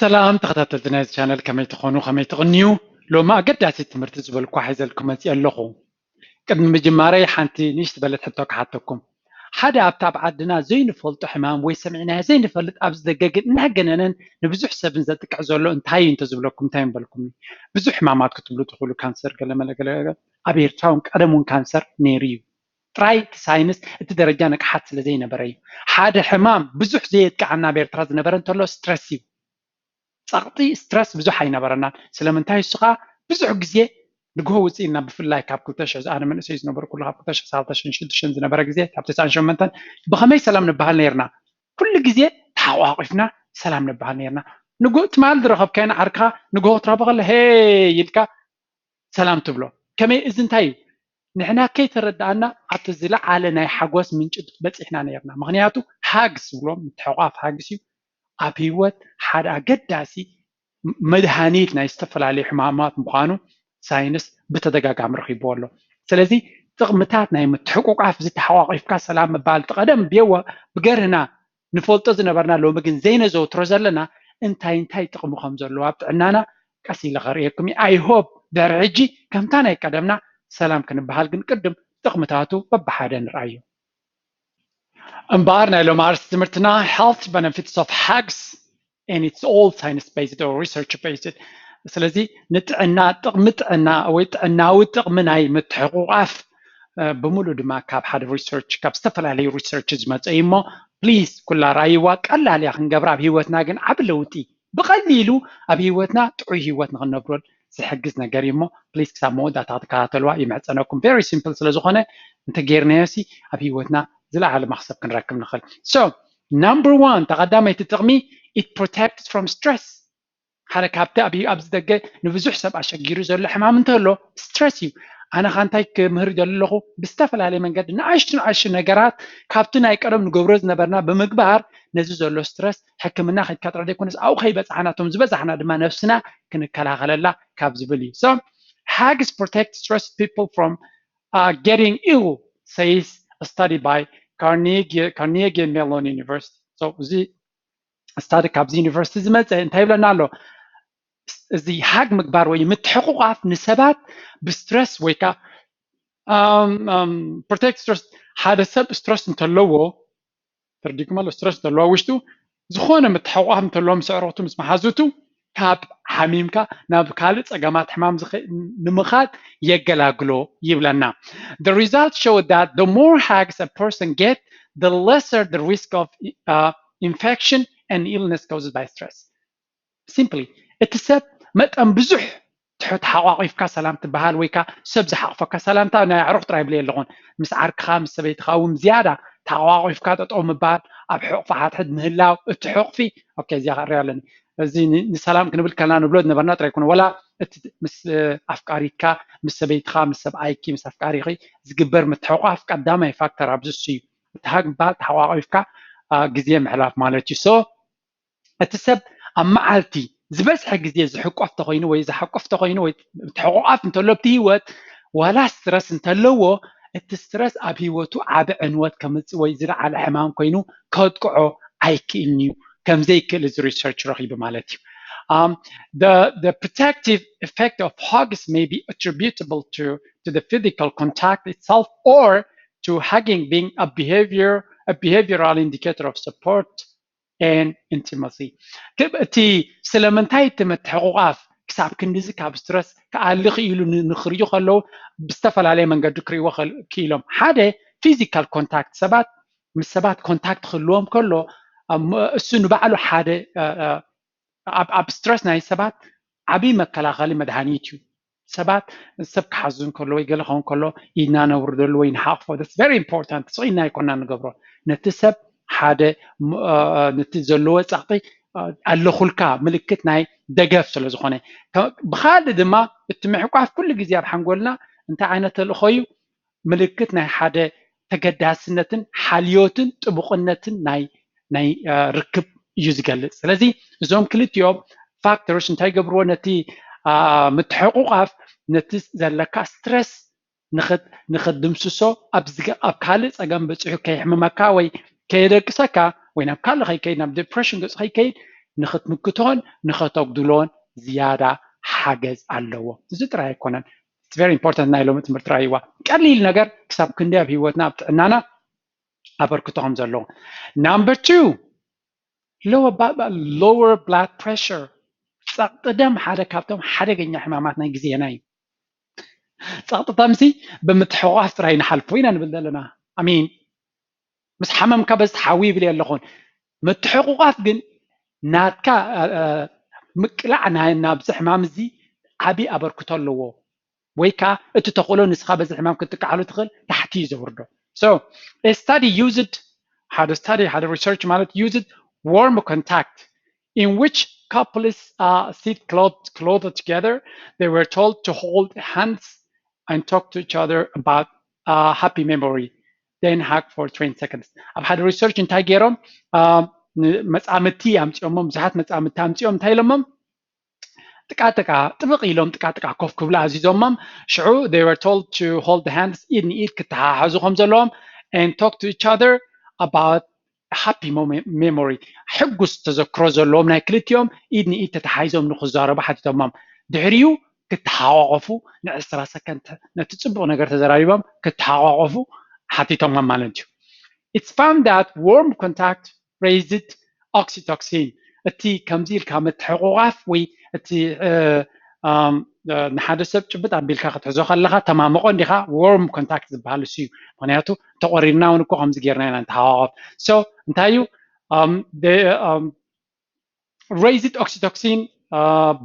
ሰላም ተኸታተልቲ ናይዚ ቻነል፣ ከመይ ትኾኑ፣ ከመይ ትቕንዩ? ሎሚ ኣገዳሲ ትምህርቲ ዝበልኩ ሒዘልኩም መፂእ ኣለኹ። ቅድሚ ምጅማረይ ሓንቲ ንእሽት በለት ሕቶ ክሓተኩም። ሓደ ኣብቲ ኣብ ዓድና ዘይንፈልጦ ሕማም ወይ ሰሚዕናዮ ዘይንፈልጥ ኣብዚ ደገ ግን እናገነነን ንብዙሕ ሰብን ዘጥቅዕ ዘሎ እንታይ እዩ እንተዝብለኩም እንታይ ምበልኩም? ብዙሕ ሕማማት ክትብሉ ትኽእሉ፣ ካንሰር፣ ገለመለ ገለ። ኣብ ኤርትራ እውን ቀደም እውን ካንሰር ነይሩ እዩ። ጥራይ እቲ ሳይንስ እቲ ደረጃ ንቅሓት ስለ ዘይነበረ እዩ። ሓደ ሕማም ብዙሕ ዘየጥቅዓና ኣብ ኤርትራ ዝነበረ እንተሎ ስትረስ እዩ። ጸቕጢ ስትረስ ብዙሕ ኣይነበረናን። ስለምንታይ? እሱ ኸዓ ብዙሕ ግዜ ንግሆ ውፅእ ኢልና፣ ብፍላይ ካብ ክልተ ሽሕ ኣነ መንእሰይ ዝነበርኩሉ ካብ ክልተ ሽሕ ክሳብ ክልተ ሽሕን ሽዱሽተን ዝነበረ ግዜ፣ ካብ ተስዓን ሸሞንተን ብኸመይ ሰላም ንበሃል ነይርና? ኩሉ ግዜ ተሓቋቂፍና ሰላም ንበሃል ነይርና። ንግሆ ትማል ዝረኸብካዮ ንዓርካ ንግሆ ክትረኽቦ ከለ ሄይ ኢልካ ሰላም ትብሎ። ከመይ? እዚ እንታይ እዩ? ንሕና ከይተረዳእና ኣብቲ ዝለዓለ ናይ ሓጎስ ምንጭ በፂሕና ነይርና። ምኽንያቱ ሃግስ ዝብሎ ምትሕቋፍ ሃግስ እዩ ኣብ ህይወት ሓደ ኣገዳሲ መድሃኒት ናይ ዝተፈላለዩ ሕማማት ምዃኑ ሳይንስ ብተደጋጋሚ ረኺብዎ ኣሎ። ስለዚ ጥቕምታት ናይ ምትሕቁቃፍ፣ እዚ ተሓቋቂፍካ ሰላም ምባል፣ እቲ ቀደም ብየዋ ብገርህና ንፈልጦ ዝነበርና ሎሚ ግን ዘይነዘውትሮ ዘለና እንታይ እንታይ ጥቕሚ ከም ዘለዎ ኣብ ጥዕናና ቀስ ኢለ ከርእየኩም እየ። I hope ድሕሪ ሕጂ ከምታ ናይ ቀደምና ሰላም ክንበሃል ግን ቅድም ጥቕምታቱ በብሓደ ንርኣዮ። እምበኣር ናይ ሎሚ ኣርእስቲ ትምህርትና health benefits of hugs and it's all science based or research based። ስለዚ ንጥዕና፣ ጥቕሚ ጥዕና ወይ ጥዕናዊ ጥቕሚ ናይ ምትሕቑቓፍ፣ እ፣ ብምሉእ ድማ ካብ ሓደ ሪሰርች፣ ካብ ዝተፈላለዩ ሪሰርች ዝመፀ እዩ እሞ ፕሊዝ ኩላ ራይዋ። ቀላል እያ ክንገብራ ኣብ ህይወትና ግን ዓቢ ለውጢ ብቐሊሉ ኣብ ህይወትና ጥዑይ ህይወት ንኽንነብሮ ዝሕግዝ ነገር እዩ እሞ ፕሊዝ ክሳብ መወዳእታ ክትከታተልዋ ይምሕፀነኩም። ቨሪ ሲምፕል ስለ ዝኾነ እንተጌርናዮ ሲ ኣብ ህይወትና ዝለዓለ መኽሰብ ክንረክብ ንኽእል። So number one፣ ተቐዳመይቲ ጥቕሚ፣ it protects from stress። ሓደ ካብቲ ኣብ ኣብዚ ደገ ንብዙሕ ሰብ ኣሸጊሩ ዘሎ ሕማም እንተሎ ስትረስ እዩ። ኣነ ካ እንታይ ክምህር ይደሊ ኣለኹ? ብዝተፈላለየ መንገዲ ንኣሽቱ ንኣሽቱ ነገራት ካብቲ ናይ ቀደም ንገብሮ ዝነበርና ብምግባር ነዚ ዘሎ ስትረስ ሕክምና ከይድካ ጥራሕ ዘይኮነስ ኣብኡ ከይበፃሕና እቶም ዝበዛሕና ድማ ነብስና ክንከላኸለላ ካብ ዝብል እዩ። So hugs protect stressed people from uh, getting ill, says a study by Carnegie, Carnegie Mellon University. So እዚ ስታዲ ካብዚ ዩኒቨርሲቲ ዝመፀ እንታይ ይብለና ኣሎ? እዚ ሃግ ምግባር ወይ ምትሕቑቋፍ ንሰባት ብስትረስ ወይ ከዓ ፕሮቴክት ስትረስ፣ ሓደ ሰብ ስትረስ እንተለዎ፣ ተረዲኩም ኣሎ፣ ስትረስ እንተለዎ ውሽጡ ዝኾነ ምትሕቑቋፍ እንተለዎ ምስ ኣዕሩኽቱ ምስ መሓዙቱ ካብ ሓሚምካ ናብ ካልእ ፀገማት ሕማም ንምኻድ የገላግሎ ይብለና። The results show that the more hugs a person get, the lesser the risk of uh, infection and illness caused by stress። Simply እቲ ሰብ መጠን ብዙሕ ተሓቋቒፍካ ሰላም ትበሃል ወይ ከዓ ሰብ ዝሓቕፈካ ሰላምታ፣ ናይ ኣዕሩኽ ጥራይ ብለ ኣለኹን፣ ምስ ዓርክኻ ምስ ሰበይትኻ እውን ዝያዳ ተሓቋቒፍካ ጠጠው ምባል፣ ኣብ ሕቕፊ ሓድሕድ ምህላው። እቲ ሕቕፊ ኦኬ፣ እዚኣ ክርእያ ኣለኒ። እዚ ንሰላም ክንብል ከለና ንብሎ ዝነበርና ጥራይ ይኮነ፣ ወላ እቲ ምስ ኣፍቃሪትካ ምስ ሰበይትኻ ምስ ሰብኣይኪ ምስ ኣፍቃሪኺ ዝግበር ምትሕቋፍ ቀዳማይ ፋክተር ኣብዚ እሱ እዩ። እቲ ሃግ ምባል ተሓቋቒፍካ ግዜ ምሕላፍ ማለት እዩ። So እቲ ሰብ ኣብ መዓልቲ ዝበዝሐ ግዜ ዝሕቆፍ ተኮይኑ ወይ ዝሓቆፍ ተኮይኑ ወይ ተሕቆቃፍ እንተሎ ኣብቲ ህይወት ዋላ ስትረስ እንተለዎ፣ እቲ ስትረስ ኣብ ህይወቱ ዓቢ ዕንወት ከምፅእ ወይ ዝለዓለ ሕማም ኮይኑ ከጥቅዖ ኣይክእልን እዩ። ከምዘይክእል እዚ ሪሰርች ረኺቡ ማለት እዩ። Um, the, the protective effect of hugs may be attributable to, to the physical contact itself or to hugging being a behavior, a behavioral indicator of support and intimacy. እቲ ስለምንታይ እቲ ምትሕቑቓፍ ክሳብ ክንዲዚ ካብ ስትረስ ክኣሊ ክኢሉ ንክርእዩ ከለዉ ብዝተፈላለየ መንገዲ ክርእይዎ ክኢሎም። ሓደ ፊዚካል ኮንታክት፣ ሰባት ምስ ሰባት ኮንታክት ክህልዎም ከሎ እሱ ንባዕሉ ሓደ ኣብ ስትረስ ናይ ሰባት ዓብዪ መከላኸሊ መድሃኒት እዩ። ሰባት ሰብ ክሓዙ እንከሎ ወይ ገለ ክኸውን ከሎ ኢድና ነውርደሉ ወይ ንሓቕፎ። That's very important። ስቕ ኢልና ኣይኮና ንገብሮ። ነቲ ሰብ ሓደ ነቲ ዘለዎ ጸቕጢ ኣለኹልካ ምልክት ናይ ደገፍ ስለ ዝኾነ። ብኻልእ ድማ እቲ ምሕቋፍ ኩሉ ግዜ ኣብ ሓንጎልና እንታይ ዓይነት ተልእኾ እዩ? ምልክት ናይ ሓደ ተገዳስነትን ሓልዮትን ጥቡቕነትን ናይ ናይ ርክብ እዩ ዝገልጽ። ስለዚ እዞም ክልቲኦም ፋክተርስ እንታይ ገብርዎ? ነቲ ምትሕቑቓፍ ነቲ ዘለካ ስትረስ ንኽድምስሶ፣ ኣብ ካልእ ጸገም በጺሑ ከየሕምመካ ወይ ከየደቅሰካ ወይ ናብ ካልእ ከይከይድ ናብ ዲፕሬሽን ገጹ ከይከይድ ንኽትምክቶን ንኸተጉድሎን ዝያዳ ሓገዝ ኣለዎ። እዚ ጥራይ ኣይኮነን። It's very important። ናይ ሎሚ ትምህርቲ ራይዋ ቀሊል ነገር ክሳብ ክንደይ ኣብ ህይወትና ኣብ ጥዕናና ኣበርክቶ ከም ዘለዎ። Number two, lower blood pressure። ጸቕጢ ደም ሓደ ካብቶም ሓደገኛ ሕማማት ናይ ግዜና እዩ። ጸቕጢ ደምሲ ብምትሕቑቓፍ ጥራይ ንሓልፎ ኢና ንብል ዘለና። ኣሚን። ምስ ሓመምካ በዚ ተሓዊ ይብል የለኹን። ምትሕቑቓፍ ግን ናትካ ምቅላዕ ናብዚ ሕማም እዚ ዓብዪ ኣበርክቶ ኣለዎ። ወይ ከዓ እቲ ተኽእሎ ንስኻ በዚ ሕማም ክትጥቃዓሉ ትኽእል ታሕቲ እዩ ዘውርዶ። So a study used ሓደ study ሓደ research ማለት used warm contact in which couples uh, sit close close together. They were told to hold hands and talk to each other about uh, happy memory, then hug for twenty seconds. ኣብ ሓደ research እንታይ ገይሮም መፃምድቲ ኣምፂኦሞም ብዙሓት መፃምድቲ ኣምፂኦም እንታይ ኢሎሞም ጥቃጥቃ ጥብቕ ኢሎም ጥቃጥቃ ኮፍ ክብሉ ኣዚዞሞም ሽዑ they were told to hold hands ኢድ ንኢድ ክተሓሓዙ ከም ዘለዎም and talk to each other about happy memory ሕጉስ ተዘክሮ ዘለዎም ናይ ክልቲኦም ኢድ ንኢድ ተተሓሒዞም ንክዛረቡ ሓቲቶሞም ድሕሪኡ ክተሓቋቆፉ ንዕስራ ሰከንድ ነቲ ፅቡቅ ነገር ተዘራሪቦም ክተሓቋቆፉ ሓቲቶሞም ማለት እዩ። It's found that warm contact raised oxytocin እቲ ከምዚ ኢልካ ምትሕቑቓፍ ወይ እቲ ንሓደ ሰብ ጭብጥ ኣቢልካ ክትሕዞ ከለካ ተማምቆ እንዲካ warm contact ዝበሃል እሱ እዩ። ምክንያቱ ተቆሪርና እውን እኮ ከምዚ ጌርና ኢና ንተሓቋቆፍ። So እንታይ እዩ raised oxytocin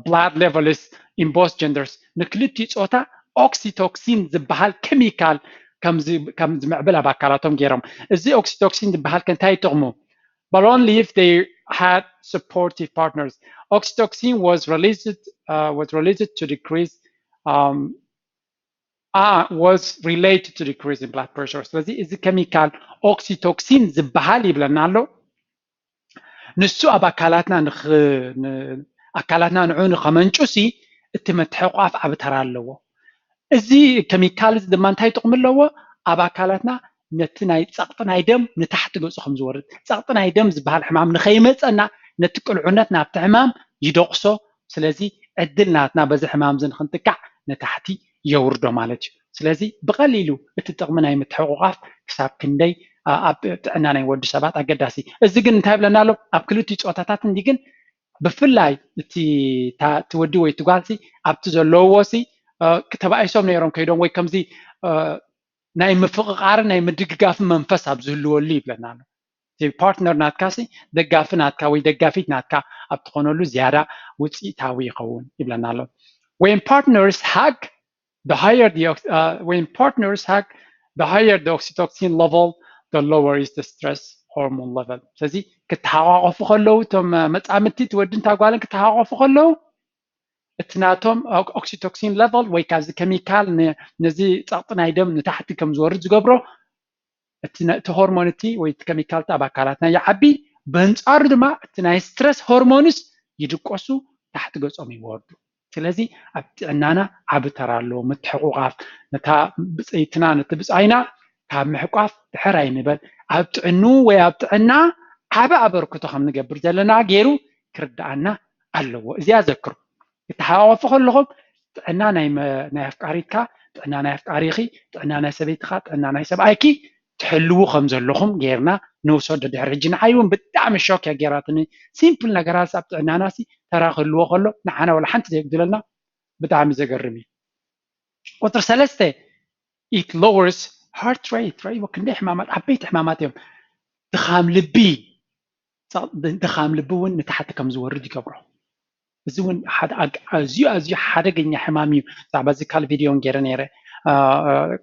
blood levels in both genders ንክልቲኡ ፆታ oxytocin ዝበሃል chemical ከም ዝምዕብል ኣብ ኣካላቶም ገይሮም። እዚ oxytocin ዝበሃል ከ እንታይ ይጠቕሙ? But only if they had supportive partners. Oxytocin was released uh, was released to decrease um, uh, was related to decrease in blood pressure. ስለዚ እዚ chemical oxytocin ዝበሃል ይብለና ኣሎ። ንሱ ኣብ ኣካላትና ኣካላትና ንዑ ንኸመንጩ ሲ እቲ ምትሕቋፍ ዓቢ ተራ ኣለዎ። እዚ chemical እዚ ድማ እንታይ ጥቕሚ ኣለዎ? ኣብ ኣካላትና ነቲ ናይ ጸቕጢ ናይ ደም ንታሕቲ ገጹ ከም ዝወርድ፣ ጸቕጢ ናይ ደም ዝበሃል ሕማም ንኸይመጸና ነቲ ቅልዑነት ናብቲ ሕማም ይደቕሶ። ስለዚ ዕድል ናትና በዚ ሕማም እዚ ንኽንጥቃዕ ንታሕቲ የውርዶ ማለት እዩ። ስለዚ ብቐሊሉ እቲ ጥቕሚ ናይ ምትሕቑቓፍ ክሳብ ክንደይ ኣብ ጥዕና ናይ ወዲ ሰባት ኣገዳሲ። እዚ ግን እንታይ ይብለና ኣሎ? ኣብ ክልቲኡ ጾታታት እንዲ ግን ብፍላይ እቲ ወዲ ወይ እቲ ጓልሲ ኣብቲ ዘለውዎ ሲ ተባኢሶም ነይሮም ከይዶም ወይ ከምዚ ናይ ምፍቕቓርን ናይ ምድግጋፍን መንፈስ ኣብ ዝህልወሉ ይብለና ኣሎ። እቲ ፓርትነር ናትካ ሲ ደጋፊ ናትካ ወይ ደጋፊት ናትካ ኣብ ትኾነሉ ዝያዳ ውፅኢታዊ ይኸውን ይብለና ኣሎ። When partners hug, the higher the uh, when partners hug, the higher the oxytocin level, the lower is the stress hormone level. ስለዚ ክተሓቋቆፉ ከለዉ እቶም መፃምድቲ እቲ ወድን እታ ጓልን ክተሓቋቆፉ ከለዉ እቲ ናቶም oxytocin level ወይ ካብዚ chemical ነዚ ፀቕጢ ናይ ደም ንታሕቲ ከም ዝወርድ ዝገብሮ እቲ ሆርሞን እቲ ወይ እቲ chemical እቲ ኣብ ኣካላትና ይዓቢ። በንፃሩ ድማ እቲ ናይ stress hormones ይድቆሱ፣ ታሕቲ ገፆም ይወርዱ። ስለዚ ኣብ ጥዕናና ዓቢ ተራ ኣለዎ። ምትሕቑቓፍ ነታ ብፀይትና ነቲ ብፃይና ካብ ምሕቋፍ ድሕር ኣይንበል። ኣብ ጥዕኑ ወይ ኣብ ጥዕና ዓቢ ኣበርክቶ ከም ንገብር ዘለና ገይሩ ክርድኣና ኣለዎ። እዚኣ ዘክሩ። ክትሓቋቆፉ ከለኹም ጥዕና ናይ ኣፍቃሪትካ፣ ጥዕና ናይ ኣፍቃሪኺ፣ ጥዕና ናይ ሰበይትኻ፣ ጥዕና ናይ ሰብኣይኪ ትሕልዉ ከም ዘለኹም ጌርና ንውሰዶ። ድሕሪ ሕጂ ንዓይ እውን ብጣዕሚ ሾክ እያ ጌራትኒ። ሲምፕል ነገራት ኣብ ጥዕናና ሲ ተራ ክህልዎ ከሎ ንዓና ወላ ሓንቲ ዘየጉድለና ብጣዕሚ ዘገርም እዩ። ቁፅሪ ሰለስተ it lowers heart rate። ራይዎ ክንደይ ሕማማት ዓበይቲ ሕማማት እዮም። ድኻም ልቢ ድኻም ልቢ እውን ንታሕቲ ከም ዝወርድ ይገብሮ። እዚ እውን ኣዝዩ ኣዝዩ ሓደገኛ ሕማም እዩ። ብዛዕባ እዚ ካልእ ቪድዮ ገይረ ነይረ።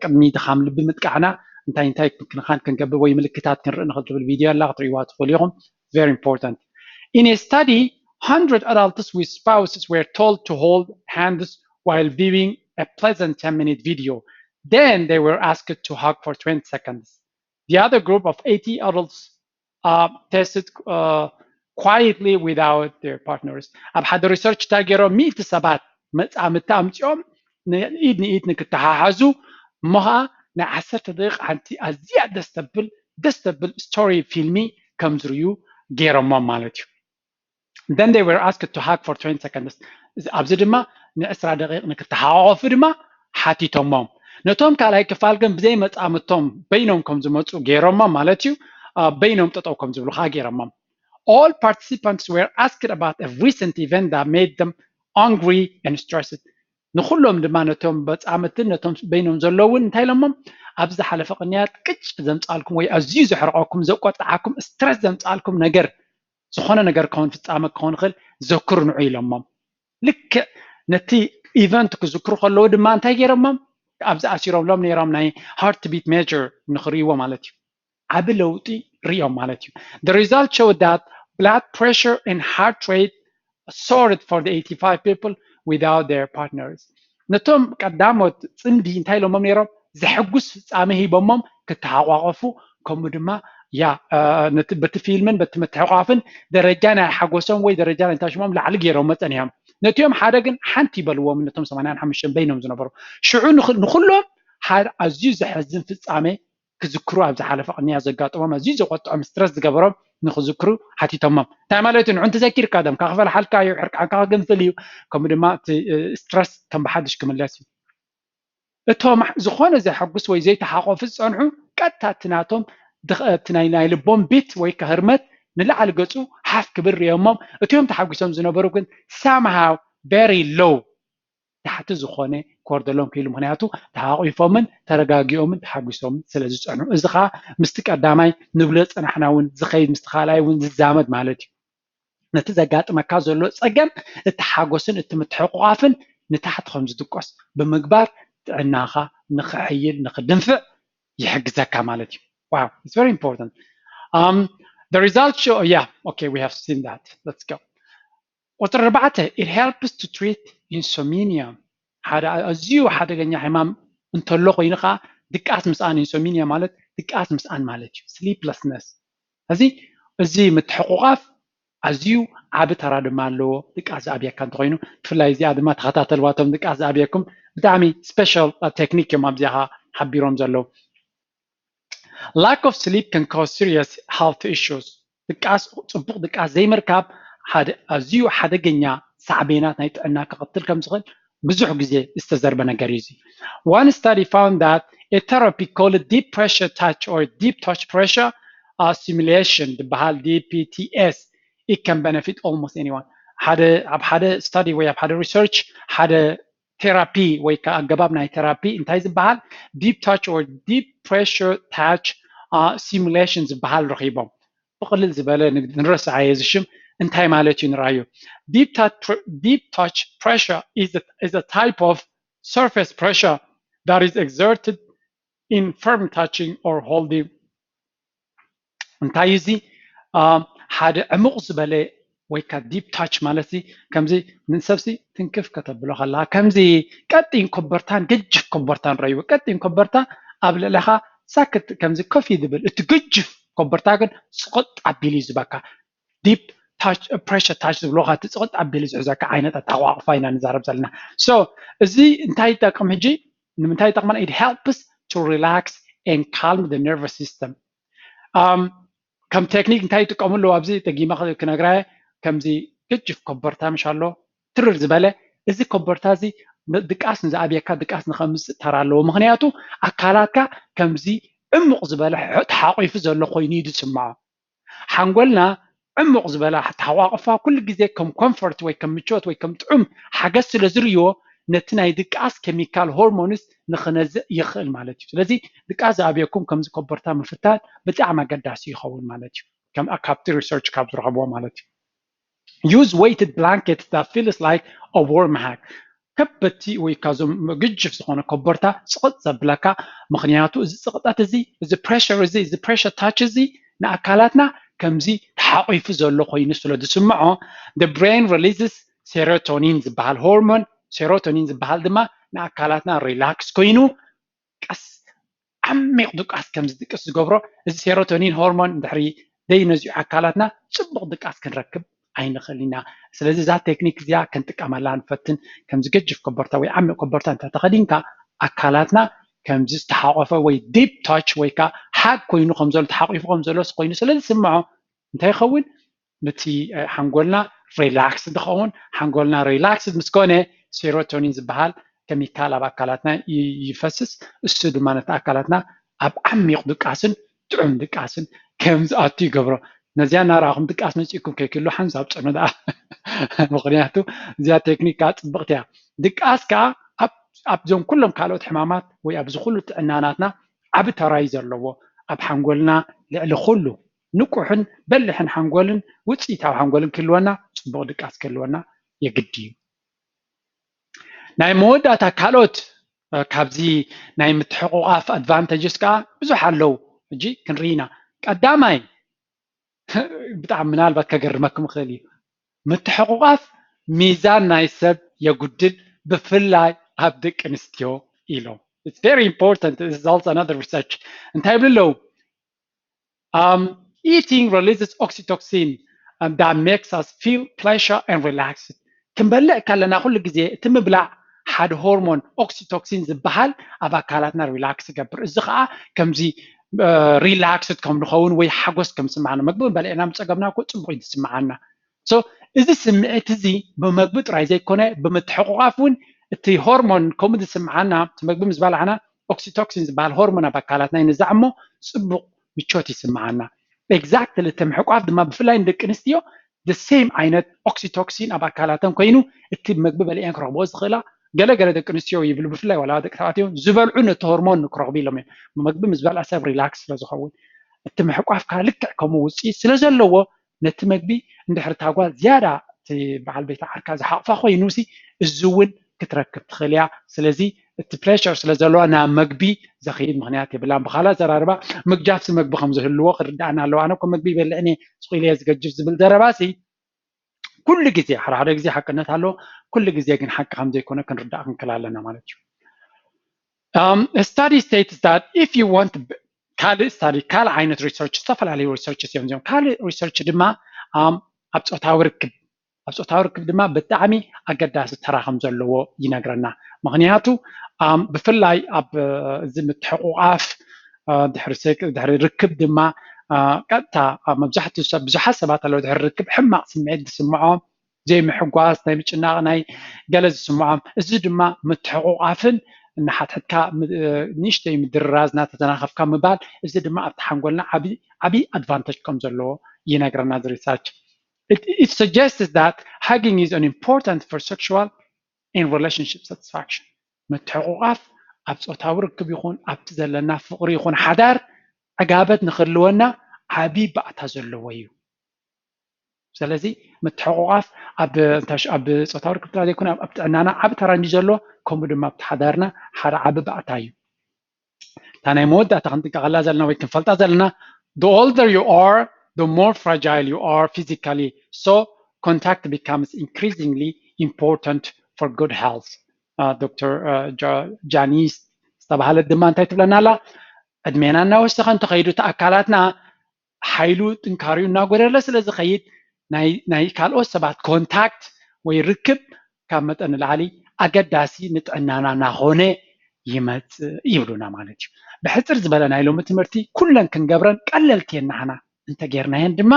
ቅድሚ ድኻም ልቢ ምጥቃዕና እንታይ እንታይ ምክንኻን ክንገብር ወይ ምልክታት ክንርኢ ንኽእል ትብል ቪድዮ ኣላ ክትርእይዋ ትኽእሉ ኢኹም። Very important. In a study, hundred adults with spouses were told to hold hands while viewing a pleasant ten minute video. Then they were asked to hug for twenty seconds. The other group of eighty adults uh, tested uh, quietly without their partners. ኣብ ሓደ research እንታይ ገይሮም ሚእቲ ሰባት መፃምድቲ ኣምፂኦም ኢድ ንኢድ ንክተሓሓዙ እሞ ከዓ ናይ ዓሰርተ ደቂቕ ሓንቲ ኣዝያ ደስ ተብል ደስ ተብል ስቶሪ ፊልሚ ከም ዝርእዩ ገይሮሞም ማለት እዩ። Then they were asked to hug for twenty seconds. ኣብዚ ድማ ንዕስራ ደቂቕ ንክተሓቋቆፉ ድማ ሓቲቶሞም። ነቶም ካልኣይ ክፋል ግን ብዘይ መጻምቶም በይኖም ከም ዝመጹ ገይሮሞም ማለት እዩ። በይኖም ጠጠው ከም ዝብሉ ከዓ ገይሮሞም። All participants were asked about a recent event that made them angry and stressed. ንኩሎም ድማ ነቶም መጻምድትን ነቶም በይኖም ዘለውን እንታይ ኢሎሞም? ኣብ ዝሓለፈ ቅንያት ቅጭ ዘምጻልኩም ወይ ኣዝዩ ዘሕርቐኩም ዘቆጣዓኩም ስትረስ ዘምጻልኩም ነገር ዝኾነ ነገር ክኸውን ፍጻመ ክኸውን ይኽእል ዘክሩ ንዑ ኢሎሞም። ልክዕ ነቲ ኢቨንት ክዝክሩ ከለዉ ድማ እንታይ ገይሮሞም? ኣብዚ ኣሲሮምሎም ነይሮም ናይ heartbeat measure ንኽርእይዎ ማለት እዩ። ዓቢ ለውጢ ርእዮም ማለት እዩ። The result showed that blood pressure and heart rate soared for the eighty-five people without their partners. ነቶም ቀዳሞት ጽምዲ እንታይ ኢሎሞም ነይሮም? ዘሐጉስ ፍጻመ ሂቦሞም ክተሓቋቐፉ፣ ከምኡ ድማ ያ በቲ ፊልምን በቲ ምትሕቋፍን ደረጃ ናይ ሓጎሶም ወይ ደረጃ ናይ ታሽሞም ላዕሊ ገይሮም መጸን እዮም። ነቲኦም ሓደ ግን ሓንቲ ይበልዎም፣ ነቶም ሰማንያን ሓሙሽተን በይኖም ዝነበሩ። ሽዑ ንኹሎም ሓደ ኣዝዩ ዘሐዝን ፍጻመ ክዝክሩ ኣብ ዝሓለፈ ቅንያ ዘጋጠሞም ኣዝዩ ዘቆጥዖም ስትረስ ዝገበሮም ንክዝክሩ ሓቲቶሞም። እንታይ ማለት እዩ? ንዑ እንተዘኪርካ ደምካ ክፈልሓልካ እዩ፣ ሕርቃንካ ክግንፍል እዩ፣ ከምኡ ድማ እቲ ስትረስ ከም ብሓድሽ ክምለስ እዩ። እቶም ዝኾነ ዘሐጉስ ወይ ዘይተሓቆፉ ዝጸንሑ ቀጥታ እቲ ናቶም እቲ ናይ ናይ ልቦም ቢት ወይ ከህርመት ንላዕሊ ገጹ ሓፍ ክብል ርእዮሞም። እቲኦም ተሓጒሶም ዝነበሩ ግን somehow very low ታሕቲ ዝኾነ ክወርደሎም ክኢሉ፣ ምክንያቱ ተሓቂፎምን ተረጋጊኦምን ተሓጒሶምን ስለ ዝጸንሑ። እዚ ኸዓ ምስቲ ቀዳማይ ንብሎ ዝጸናሕና እውን ዝኸይድ፣ ምስቲ ካልኣይ እውን ዝዛመድ ማለት እዩ። ነቲ ዘጋጥመካ ዘሎ ጸገም እቲ ሓጎስን እቲ ምትሕቑቓፍን ንታሕቲ ከም ዝድቆስ ብምግባር ጥዕናኻ ንኽሕይል ንኽድንፍዕ ይሕግዘካ ማለት እዩ። Wow, it's very important. Um, the result show, yeah, okay, we have seen that. Let's go. ቁፅሪ ኣርባዕተ, it helps to treat insomnia. ሓደ ኣዝዩ ሓደገኛ ሕማም እንተሎ ኮይኑ ከዓ ድቃስ ምስኣን፣ ኢንሶሚኒያ ማለት ድቃስ ምስኣን ማለት እዩ፣ sleeplessness። እዚ እዚ ምትሕቑቓፍ ኣዝዩ ዓቢ ተራ ድማ ኣለዎ። ድቃስ ዝኣብየካ እንተኮይኑ ብፍላይ እዚኣ ድማ ተኸታተልዋ፣ እቶም ድቃስ ዝኣብየኩም ብጣዕሚ special technique እዮም ኣብዚኣ ሓቢሮም ዘለዉ። Lack of sleep can cause serious health issues. ድቃስ፣ ፅቡቅ ድቃስ ዘይምርካብ ሓደ ኣዝዩ ሓደገኛ ሳዕቤናት ናይ ጥዕና ከቐትል ከም ዝኽእል ብዙሕ ግዜ ዝተዘርበ ነገር እዩ። One study found that a therapy called deep pressure touch or deep touch pressure uh, stimulation ዝበሃል D P T S, it can benefit almost anyone. ሓደ ኣብ ሓደ study ወይ ኣብ ሓደ research ሓደ ቴራፒ ወይ ከዓ ኣገባብ ናይ ቴራፒ እንታይ ዝበሃል deep touch or deep pressure touch stimulation ዝበሃል ረኺቦም። ብቕልል ዝበለ ንረስዓዮ እዚ ሽም እንታይ ማለት እዩ ንርኣዮ። Deep touch pressure is a, is a type of surface pressure that is exerted in firm touching or holding. እንታይ እዚ ሓደ ዕሙቕ ዝበለ ወይ ከዓ ዲፕ ታች ማለት ከምዚ ንሰብሲ ትንክፍ ከተብሎ ከላ ከምዚ ቀጢን ኮበርታን ገጅፍ ኮበርታን ረይቡ። ቀጢን ኮበርታ ኣብ ልዕለኻ ሳክት ከምዚ ኮፍ እዩ ዝብል፣ እቲ ገጅፍ ኮበርታ ግን ስቕጥ ኣቢሉ እዩ ዝበካ። ዲፕ ታች ፕሬሸር ታች ዝብሎ እቲ ስቕጥ ኣቢሉ ዝሕዘካ ዓይነት ኣተሓቋቕፋ ኢና ንዛረብ ዘለና። So እዚ እንታይ ይጠቅም ሕጂ? ንምንታይ ይጠቅመና? It helps to relax and calm the nervous system. ከም ቴክኒክ እንታይ ይጥቀሙ ኣለዉ? ኣብዚ ጠጊመ ክነግራ ከምዚ ገጅፍ ኮበርታ ምሽ ኣሎ ትርር ዝበለ፣ እዚ ኮበርታ እዚ ድቃስ ንዝኣብየካ ድቃስ ንኸምፅእ ተራ ኣለዎ። ምክንያቱ ኣካላትካ ከምዚ ዕሙቕ ዝበለ ተሓቂፉ ዘሎ ኮይኑ እዩ ዝስምዖ። ሓንጎልና ዕሙቕ ዝበለ ተሓቋቕፋ ኩሉ ግዜ ከም ኮምፎርት ወይ ከም ምቾት ወይ ከም ጥዑም ሓገዝ ስለ ዝርእዮ ነቲ ናይ ድቃስ ኬሚካል ሆርሞንስ ንኽነዝዕ ይኽእል ማለት እዩ። ስለዚ ድቃስ ዝኣብየኩም ከምዚ ኮበርታ ምፍታን ብጣዕሚ ኣገዳሲ ይኸውን ማለት እዩ። ከም ካብቲ ሪሰርች ካብ ዝረኸብዎ ማለት እዩ። Use weighted blankets that feels like a warm hug. ከበድቲ ወይ ካብዞም ግጅፍ ዝኾነ ኮበርታ ፅቕጥ ዘብለካ። ምክንያቱ እዚ ፅቕጠት እዚ፣ እዚ ፕሬሸር እዚ፣ እዚ ፕሬሸር ታች እዚ ንኣካላትና ከምዚ ተሓቂፉ ዘሎ ኮይኑ ስለ ዝስምዖ the brain releases serotonin ዝበሃል ሆርሞን፣ ሴሮቶኒን ዝበሃል ድማ ንኣካላትና ሪላክስ ኮይኑ ቀስ ዓሚቕ ድቃስ ከም ዝድቅስ ዝገብሮ። እዚ ሴሮቶኒን ሆርሞን እንድሕሪ ደይነዚዑ ኣካላትና ፅቡቕ ድቃስ ክንረክብ ኣይንኽእል ኢና። ስለዚ እዛ ቴክኒክ እዚኣ ክንጥቀመላ ንፈትን። ከምዚ ገጅፍ ኮበርታ ወይ ዓሚቕ ኮበርታ እንተ ተኸዲንካ ኣካላትና ከምዚ ዝተሓቆፈ ወይ ዲፕ ታች ወይ ከዓ ሓግ ኮይኑ ከም ዘሎ ተሓቂፉ ከም ዘሎ ኮይኑ ስለ ዝስምዖ እንታይ ይኸውን? ነቲ ሓንጎልና relaxed ንኸውን። ሓንጎልና relaxed ምስ ኮነ ሴሮቶኒን ዝበሃል ኬሚካል ኣብ ኣካላትና ይፈስስ። እሱ ድማ ነቲ ኣካላትና ኣብ ዓሚቕ ድቃስን ጥዑም ድቃስን ከም ዝኣቱ ይገብሮ። ነዚኣ እናረኣኹም ድቃስ መፂእኩም ከይክሉ ሓንሳብ ፅዕኑ ደኣ። ምክንያቱ እዚኣ ቴክኒክ ከዓ ፅብቕቲ እያ። ድቃስ ከዓ ኣብዞም ኩሎም ካልኦት ሕማማት ወይ ኣብዚ ኩሉ ጥዕናናትና ዓቢ ተራይ ዘለዎ ኣብ ሓንጎልና ልዕሊ ኩሉ ንቁሕን በልሕን ሓንጎልን ውፅኢታዊ ሓንጎልን ክህልወና ፅቡቕ ድቃስ ክህልወና የግዲ እዩ። ናይ መወዳእታ ካልኦት ካብዚ ናይ ምትሕቑቓፍ ኣድቫንቴጅስ ከዓ ብዙሕ ኣለዉ። ሕጂ ክንርኢና። ቀዳማይ ብጣዕሚ ምናልባት ከገርመኩም ይኽእል እዩ። ምትሕቑቓፍ ሚዛን ናይ ሰብ የጉድል፣ ብፍላይ ኣብ ደቂ ኣንስትዮ ኢሎም። It's very important. This is also another research. እንታይ ይብሉ ኣለዉ? Um, eating releases oxytocin and that makes us feel pleasure and relaxed. ክንበልዕ ከለና ኩሉ ግዜ እቲ ምብላዕ ሓደ ሆርሞን ኦክሲቶክሲን ዝበሃል ኣብ ኣካላትና ሪላክስ ይገብር። እዚ ከዓ ከምዚ ሪላክስድ ከም ንኸውን ወይ ሓጎስ ከም ዝስምዓና፣ መግቢ በሊዕና ምስ ፀገብና እኮ ፅቡቕ እዩ ዝስምዓና። So እዚ ስምዒት እዚ ብመግቢ ጥራይ ዘይኮነ ብምትሕቑቓፍ እውን እቲ ሆርሞን ከምኡ ዝስምዓና፣ እቲ መግቢ ምስ በላዕና ኦክሲቶክሲን ዝበሃል ሆርሞን ኣብ ኣካላትና ይንዛዕ እሞ ፅቡቕ ምቾት ይስምዓና። ኤግዛክትሊ እቲ ምሕቋፍ ድማ ብፍላይ ንደቂ ኣንስትዮ the same ዓይነት ኦክሲቶክሲን ኣብ ኣካላተን ኮይኑ እቲ መግቢ በሊዐን ክረኽብኦ ዝኽእላ ገለ ገለ ደቂ ኣንስትዮ ይብሉ፣ ብፍላይ ዋላ ደቂ ተባዕትዮ ዝበልዑ ነቲ ሆርሞን ክረኽቡ ኢሎም እዮም። መግቢ ምስ በልዐ ሰብ ሪላክስ ስለ ዝኸውን እቲ ምሕቋፍ ከዓ ልክዕ ከምኡ ውፅኢት ስለ ዘለዎ ነቲ መግቢ እንድሕር እታ ጓል ዝያዳ እቲ በዓል ቤት ዓርካ ዝሓቕፋ ኮይኑ ሲ እዚ እውን ክትረክብ ትኽእል እያ። ስለዚ እቲ ፕሌሸር ስለ ዘለዋ ናብ መግቢ ዘኽይድ ምኽንያት የብላን። ብኻልእ ኣዘራርባ ምግጃፍሲ መግቢ ከም ዝህልዎ ክርድኣና ኣለዎ። ኣነ እኮ መግቢ ይበልዕን እየ ሱቕ ኢለ እየ ዝገጅፍ ዝብል ዘረባሲ ኩሉ ግዜ ሓደ ሓደ ግዜ ሓቅነት ኣለዎ፣ ኩሉ ግዜ ግን ሓቂ ከም ዘይኮነ ክንርዳእ ክንክእል ኣለና ማለት እዩ። Um, study states that if you want ካልእ ስታዲ ካልእ ዓይነት ሪሰርች ዝተፈላለዩ ሪሰርች እዮም እዚኦም። ካልእ ሪሰርች ድማ ኣብ ፆታዊ ርክብ ኣብ ፆታዊ ርክብ ድማ ብጣዕሚ ኣገዳሲ ተራ ከም ዘለዎ ይነግረና። ምክንያቱ ብፍላይ ኣብ እዚ ምትሕቑቓፍ ድሕሪ ርክብ ድማ ቀጥታ መብዛሕትኡ ሰብ ብዙሓት ሰባት ኣለዉ ድሕሪ ርክብ ሕማቕ ስምዒት ዝስምዖም ዘይምሕጓስ ናይ ምጭናቕ ናይ ገለ ዝስምዖም እዚ ድማ ምትሕቑቓፍን እናሓትሕትካ ንእሽተይ ምድርራዝ እናተተናኸፍካ ምባል እዚ ድማ ኣብቲ ሓንጎልና ዓብዪ ኣድቫንቴጅ ከም ዘለዎ ይነግረና እዚ ሪሰርች። It suggests that hugging is an important for sexual and relationship satisfaction. ምትሕቑቓፍ ኣብ ፆታዊ ርክብ ይኹን ኣብቲ ዘለና ፍቕሪ ይኹን ሓዳር ዕጋበት ንክህልወና ዓብዪ ባእታ ዘለዎ እዩ። ስለዚ ምትሕቑቓፍ ኣብ ፆታዊ ርክብ ጥራይ ዘይኮነ ኣብ ጥዕናና ዓቢ ተራ እንዲ ዘለዎ ከምኡ ድማ ኣብቲ ሓዳርና ሓደ ዓቢ ባእታ እዩ። እታ ናይ መወዳእታ ክንጥንቀቐላ ዘለና ወይ ክንፈልጣ ዘለና the older you are the more fragile you are physically, so contact becomes increasingly important for good health. ዶክተር ጃኒስ ዝተባሃለት ድማ እንታይ ትብለና ኣላ? ዕድሜና እናወሰኸ እንተኸይዱ እቲ ኣካላትና ሓይሉ ጥንካሪኡ እናጎደለ ስለ ዝኸይድ ናይ ካልኦት ሰባት ኮንታክት ወይ ርክብ ካብ መጠን ንላዕሊ ኣገዳሲ ንጥዕናና እናኾነ ይመፅእ ይብሉና ማለት እዩ። ብሕፅር ዝበለ ናይ ሎሚ ትምህርቲ ኩለን ክንገብረን ቀለልቲ እየን ንዓና እንተጌርናየን ድማ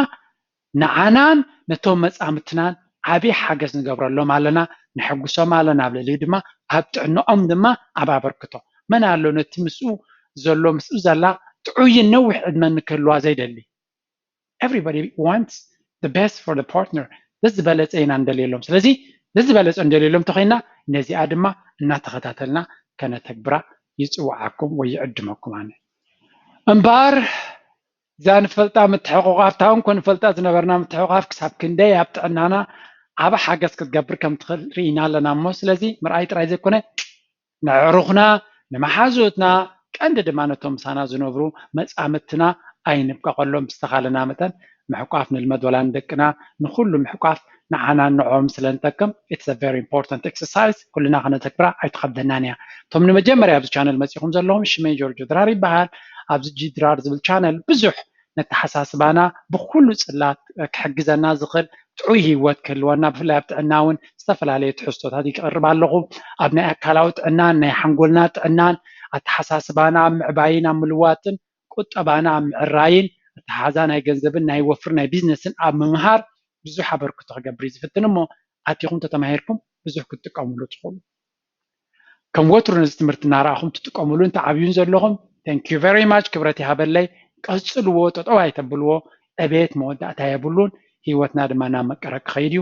ንዓናን ነቶም መፃምድትናን ዓብዪ ሓገዝ ንገብረሎም ኣለና፣ ነሐጉሶም ኣለና፣ ኣብ ልዕሊኡ ድማ ኣብ ጥዕንኦም ድማ ዓቢ ኣበርክቶ። መን ኣሎ ነቲ ምስኡ ዘሎ ምስኡ ዘላ ጥዑይን ነዊሕ ዕድመ ንክህልዋ ዘይደሊ? Everybody wants the best for the partner. ዘዝበለፀ ኢና እንደልየሎም። ስለዚ ዘዝበለፀ እንደልየሎም ተኮይና ነዚኣ ድማ እናተኸታተልና ከነተግብራ ይፅውዓኩም ወይ ይዕድመኩም ኣነ። እምበኣር እዛ ንፈልጣ ምትሕቑቓፍ ታውን ኮን ንፈልጣ ዝነበርና ምትሕቑቓፍ ክሳብ ክንደይ ኣብ ጥዕናና ዓቢ ሓገዝ ክትገብር ከም ትኽእል ርኢና ኣለና እሞ ስለዚ ምርኣይ ጥራይ ዘይኮነ ነዕሩኽና ንመሓዙትና ቀንዲ ድማ ነቶም ምሳና ዝነብሩ መፃምድትና ኣይንብቀቐሎም ብዝተኻለና መጠን ምሕቋፍ ንልመድ ወላ ንደቅና ንኩሉ ምሕቋፍ ንዓና ንዖም ስለ ንጠቅም it's a very important exercise ኩልና ከነተግብራ ኣይትኸብደናን እያ። እቶም ንመጀመርያ ኣብዚ ቻነል መፂኹም ዘለኹም ሽመይ ጆርጆ ድራር ይበሃል። ኣብዚ ጂ ድራር ዝብል ቻነል ብዙሕ ነተሓሳስባና ብኩሉ ፅላት ክሕግዘና ዝኽእል ጥዑይ ህይወት ክህልወና ብፍላይ ኣብ ጥዕና እውን ዝተፈላለዩ ትሕዝቶታት ይቀርብ ኣለኹ። ኣብ ናይ ኣካላዊ ጥዕናን ናይ ሓንጎልና ጥዕናን ኣተሓሳስባና ኣብ ምዕባይን ኣብ ምልዋጥን ቁጠባና ኣብ ምዕራይን ኣተሓዛ ናይ ገንዘብን ናይ ወፍሪ ናይ ቢዝነስን ኣብ ምምሃር ብዙሕ ኣበርክቶ ክገብር እዩ ዝፍትን እሞ ኣቲኹም ተተማሂርኩም ብዙሕ ክትጥቀምሉ ትኽእሉ። ከም ወትሩ ነዚ ትምህርቲ እናረኣኹም ትጥቀምሉን ትዓብዩን ዘለኹም thank you very much፣ ክብረት ይሃበለይ። ቀጽልዎ፣ ጠጠው ኣይተብልዎ። ዕቤት መወዳእታ የብሉን። ህይወትና ድማ ናብ መቀረ ክኸይድ እዩ።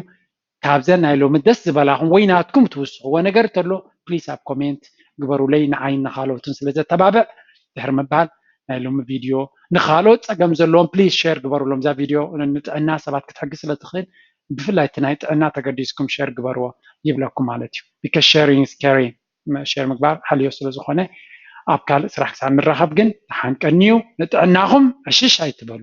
ካብዘን ናይ ሎሚ ደስ ዝበላኹም ወይ ናትኩም ትውስኽዎ ነገር ተሎ please ኣብ ኮሜንት ግበሩለይ። ንዓይን ንኻልኦትን ስለ ዘተባብዕ ድሕሪ ምባል ናይ ሎሚ ቪድዮ ንኻልኦት ጸገም ዘለዎም please ሼር ግበሩሎም። እዛ ቪድዮ ንጥዕና ሰባት ክትሕግዝ ስለ ትኽእል ብፍላይ እቲ ናይ ጥዕና ተገዲስኩም ሼር ግበርዎ ይብለኩም ማለት እዩ። because sharing is caring፣ ሼር ምግባር ሓልዮ ስለ ዝኾነ ኣብ ካልእ ስራሕ ክሳብ ንራኸብ ግን ደሓን ቀንዩ። ንጥዕናኹም ዕሽሽ ኣይትበሉ።